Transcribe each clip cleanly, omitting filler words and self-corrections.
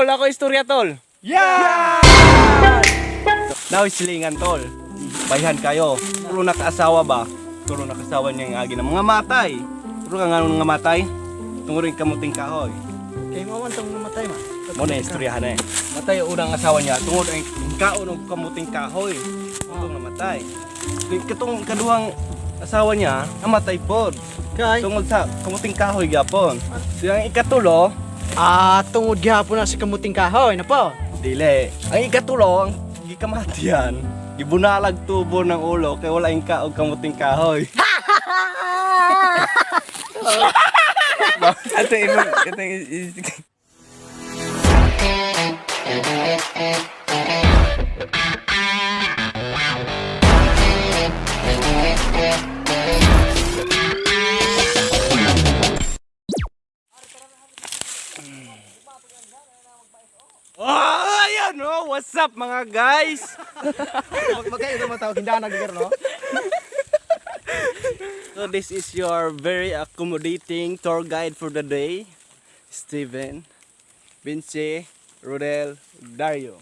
Tol, ako istorya, tol. Yeah! Now silingan, tol. Bayhan kayo. Puro nakaasawa ba? Puro nakasawa niya ang agi ng mga matay. Puro ka nga nung mga matay. Tungod rin kamuting kahoy. Kay mo man tong namatay man. Mo na istoryahan na eh. Matay ang unang asawa niya tungod ang kaon og kamuting kahoy. Tungod namatay. Katong kaduhang asawa niya, namatay pod. Kay Tungod sa kamuting kahoy gyapon. So ang ikatulo, tungod gihapon na sa kamuting kahoy na po. Dili. Ang ikatulo, ang gikamatian, gibunalag tubo ng ulo kay wala yung kaog kamuting kahoy. Ato imong katong Oh, ayan oh, what's up mga guys? Magkay ito matawag hindahan na no. So this is your very accommodating tour guide for the day, Steven, Vinci, Rodel, Dario.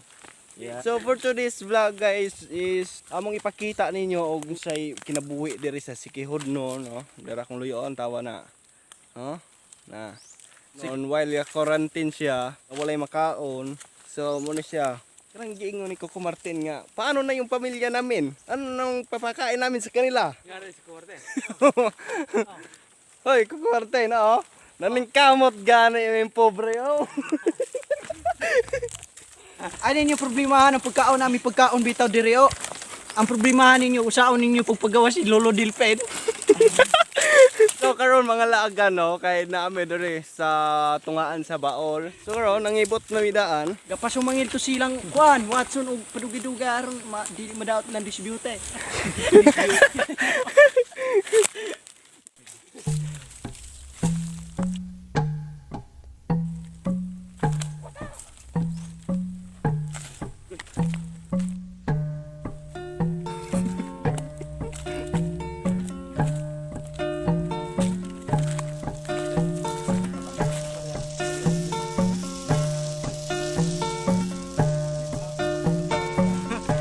Yeah. So for today's vlog, guys, is among ipakita ninyo og unsay kinabuhi diri sa Sikihudno, no. Dira akong luyoon tawa na. No? Na. So, on while ya quarantine siya, walay makaon. So mo na siya. Kanang giingon ni Coco Martin nga, paano na yung pamilya namin? Ano nang papakain namin sa kanila? Hoy, Coco Martin, oh. Naningkamot gani yung pobre, oh. Ano ninyo problemahan ang pagkaon namin pagkaon bitaw diri oh. Ang problemahan ninyo usaon ninyo pagpagawa si Lolo Dilpen. So karon mga laagan, no, kay naami diri sa tungaan sa Baol. So karon nangibot na midaan. Gapasumangil to silang kuan Watson og padugi-duga aron ma, di madaot ng dispute.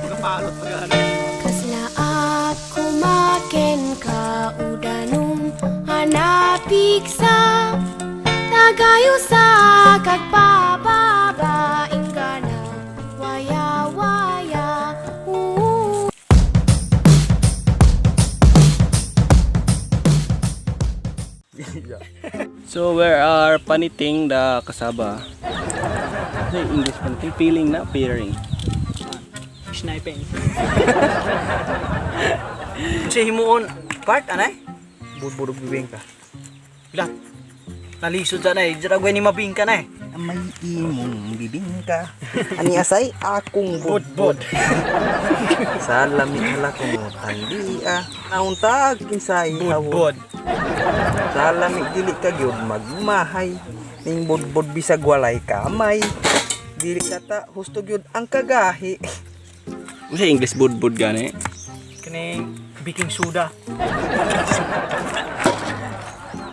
Kapalot pa gani. Kaslaat kumaken ka udanum hanapik sa tagayo sa kagpababa ingana waya waya oo. So where are paniting the kasaba? Sa English paniting peeling na peeling. Sniping. Sa himuon part anay? Budbud bibingka. Lat. Nalisod sa nay, jara ni mabingka na eh. May imong bibingka. Ani asay akong budbud. Sa lami hala ko mo tandia. Nauntag kinsay Budbud. Sa lami dili ka gyud magmahay. Ning budbud bisag walay kamay. Dili ka ta husto gyud ang kagahi. Unsa English budbud gani? Kining baking soda.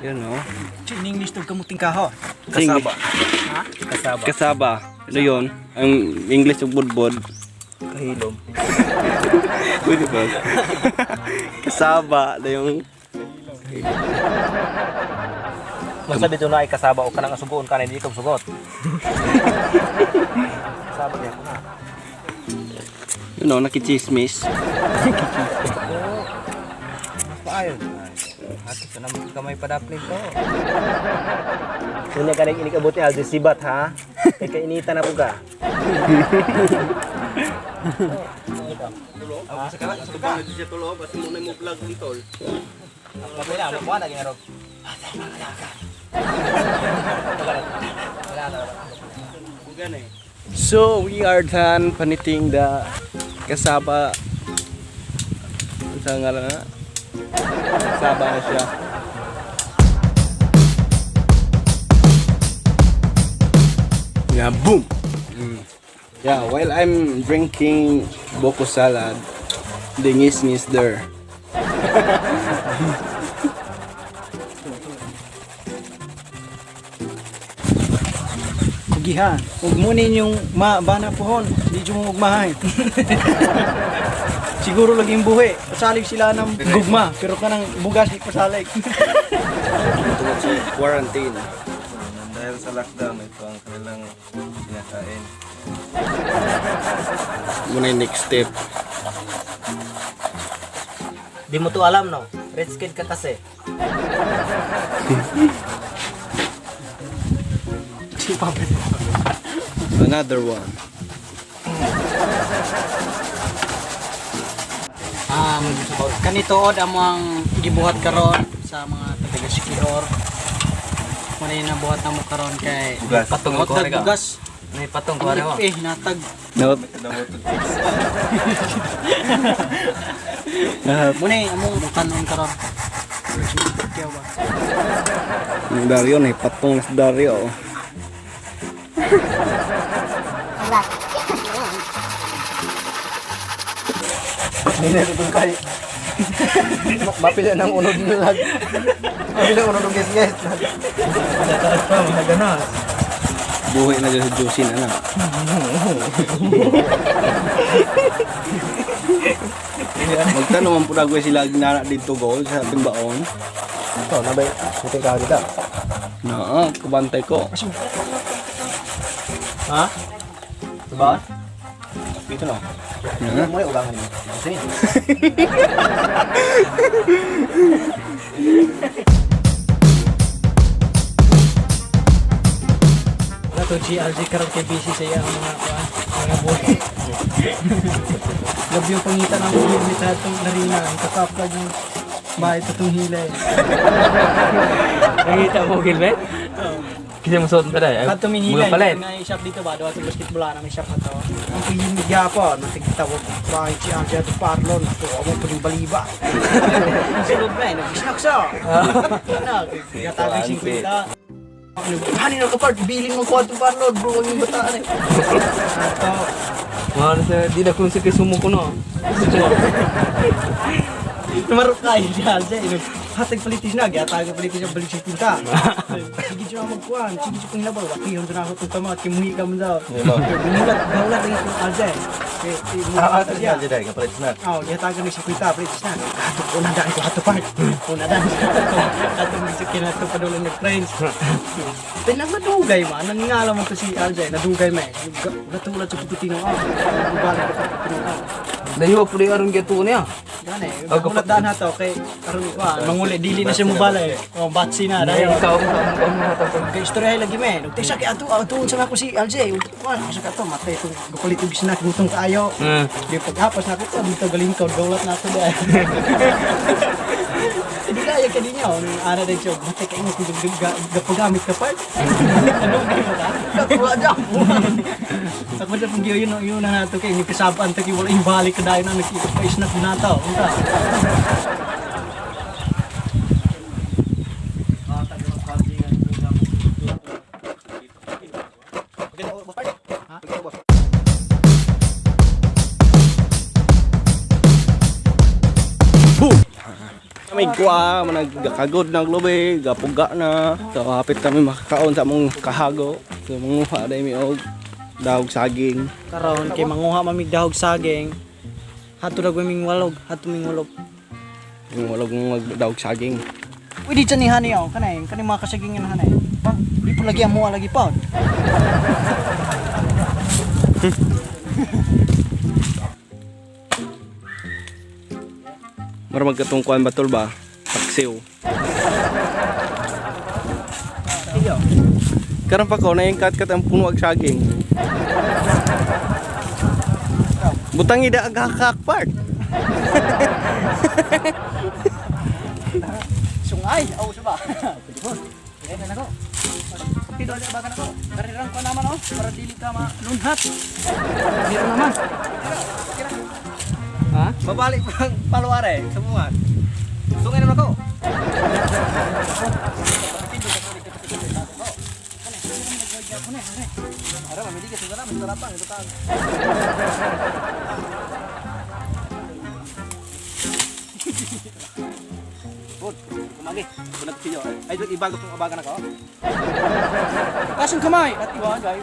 Yun no. Sa English tog kamuting kahoy. Kasaba. Ha? Kasaba. Kasaba. Ano yun? Ang English ug budbud. Kahilom. Pwede ba? Kasaba na yung Masabi ito na ay kasaba o kanang asugoon ka na hindi ka sugot. Kasaba niya ko na. You know, nakichismis. Mas maayo. Ato sa naman kamay padaplin to. Unya ka inig abot ni Aldi Sibat ha. Kay kainita na po ka. Siya tulo, basta mo na mo vlog ni tol. Mabila mo kuha na ginarog. So we are done paniting the kasaba. Ano nga lang na? Kasaba na siya. Yeah, boom! Yeah, while I'm drinking boko salad, the ngis-ngis there. Pugihan. Ug mo ninyong bana pohon, di jud mo ugmahay. Siguro lagi yung buhi. Pasalig sila ng gugma, pero kanang bugas di pasalig. Tungod sa quarantine. Dahil sa lockdown, ito ang kanilang kinakain. Muna yung next step. Di mo to alam no. Rich kid ka kasi. Another one. Kanituod among gibuhat karon sa mga taga Sikihor. Muna yung nabuhat na mo karon kay Bugas. Patong ko Hotdog ka. bugas. May patong ko mo. Eh, natag. No. Muna yung among tanon karon. Kaya ba? Yung Dario, naipatong na si Dario. Oh. Mapila ng unod nilag. Mapila unod ng guys. Buhay na dyan si Josin, anak. Magtanong ang puragwe sila ginara dito goal sa ating baon. Ito, nabay. Puting ka dito. Na, kabantay ko. Ha? Diba? Dito no. Na. Mo ulangan mo. Kasi. Wala to GRG karon kay busy sa iya ang mga kuan, mga buhay. Grabe yung pangita ng unit sa atong narina, ang kakaplag ng bahay sa itong hilay. Nakita mo Gilbert? Kasi mo suot pa dai. Ato minhilay, Mga palit. na shop dito ba, dawa sa basketball na may shop na to. Ang pingin gyapon, natigtawag bahay si RJ ato parlon, ato amo pa rin baliba. Sulod na eh, nag-snack siya. Na, gatagay 50. Hani na kapart, bilin mo ko ato parlon, bro, ang yung bataan eh. Ato, Mga sa di na kung sa kay sumuko no. Marukay siya siya. Hatag palitis na, gatag palitis ang balik 50. Sige siya magkuhan, sige siya pang labaw. Wakihon na ako itong tama, kimuhi ka mo daw. Gumulat, gaulat lang itong alja eh. Ah, ah, siya dai kapalit na. Oh, gihatagan ni si Kuita, palitis na. Ato, una daan ko, ato part. Una daan. Ato, medyo kinato pa doon ng friends. Pero nadugay man, nangingala man to si Alja, nadugay man. Gatulad sa puputino ako. Bubalik ko sa puputino ako. Dayo pud aron gyud niya. Gani, ulat daan hato kay karon wa manguli dili na siya mobalay. Oh, batsi na dayo. Ikaw ang mga Kay istorya lagi men. Ug tesa kay ato ato sa ako si LJ. Ug kuan asa ka to matay tong gapalit og snack gutom kaayo. Di paghapas na ko dito galing ka dawlat na to dai. Hindi na ka din niya. Ana din siya. Matay ka ingat kung gapagamit ka pa. Ano kayo ka? Wala dyan. Sa ko pag yun yun na nato kay ni kasabaan ta kay wala ibalik ka dayon na nagpa-snack na to. Unta. May kuha, managkagod ng lubi, gapuga na. So, hapit kami makakaon sa among kahago. So, manguha dahil mi og dahog saging. Karon kay manguha mamig dahog saging. Hato ra ming walog, hato ming walog. Yung walog mong dahog saging. Pwede dyan ni hani oh, kanay, kanay mga kasagingan hanay. Pa, di po lagi amuha lagi pa. Mara magkatungkuan ba tol ba? Paksiw. Karon pa ko na yung kat-kat ang puno ag saging. Butang ida ag hakak part. Sungay, aw sa ba. Pwede na ko. Pido na bagan ako. Karirang ko naman oh, para dili ka malunhat. Dito naman. Ha? Mabalik pang paluare sa bunga. Sungay naman ko. Kumagi. Kunag siyo. Ay, doon ibago kong abaga na ko. Kasang kamay at iwan ay.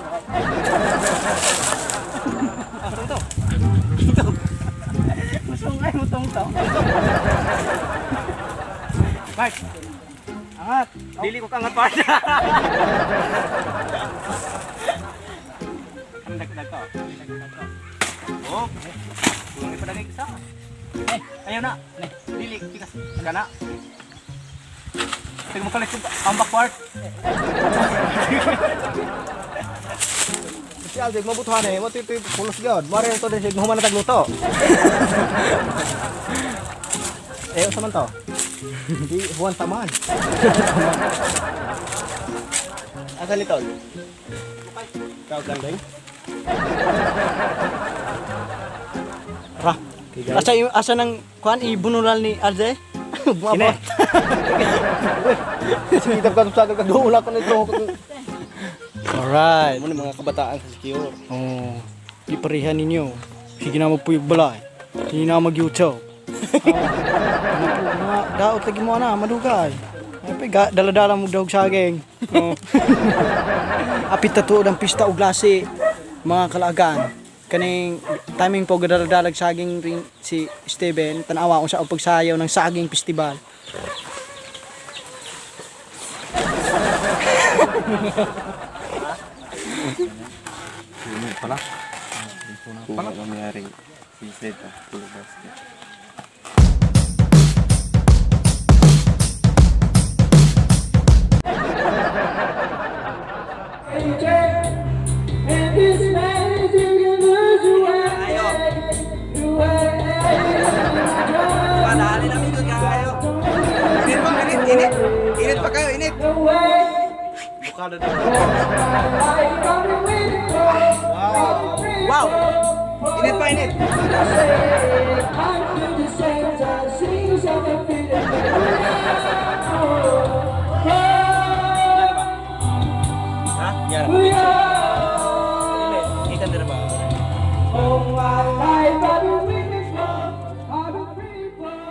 Ito. Masungay mo tong to. Bart. Angat. Dili ko kangat pa. Ang dagdag ko. Oh. Kulang pa dagay isa. Eh, ayaw na. Ne, dili tikas kana. Tingnan mo kalit ang backward. Si Aldeg mabutuhan eh, mo titoy pulos gyud. Mare to din sig human na tagluto. Eh, unsa man to? Di Juan Taman. Asa ni Tol? Ikaw gandeng? Ra. Asa asa nang kuan ibunulal ni Alde? Bumabot. Sige ka sa kag ko nito. Alright. Mo ni mga kabataan sa secure. Oh, di pareha ninyo. Sige na magpuyog balay. Sige na mag-YouTube. Oh, mga daot lagi mo na, madugay. Ay, pa, dala-dala mo dog saging. Oh. Apit tatuod ang pista og lasi, mga kalaagan. Kaning timing po gadala-dalag saging rin si Steven, tanawa ko sa pagsayaw ng saging festival. Pala kami si Zeta, basket. Init pa, init, init. Init pa kayo, init. Wow. Init pa, init. Ha? Yara mo. Kita na ba?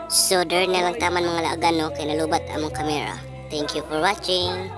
So, there na lang taman mga laagan no, kay nalubat among kamera. Thank you for watching.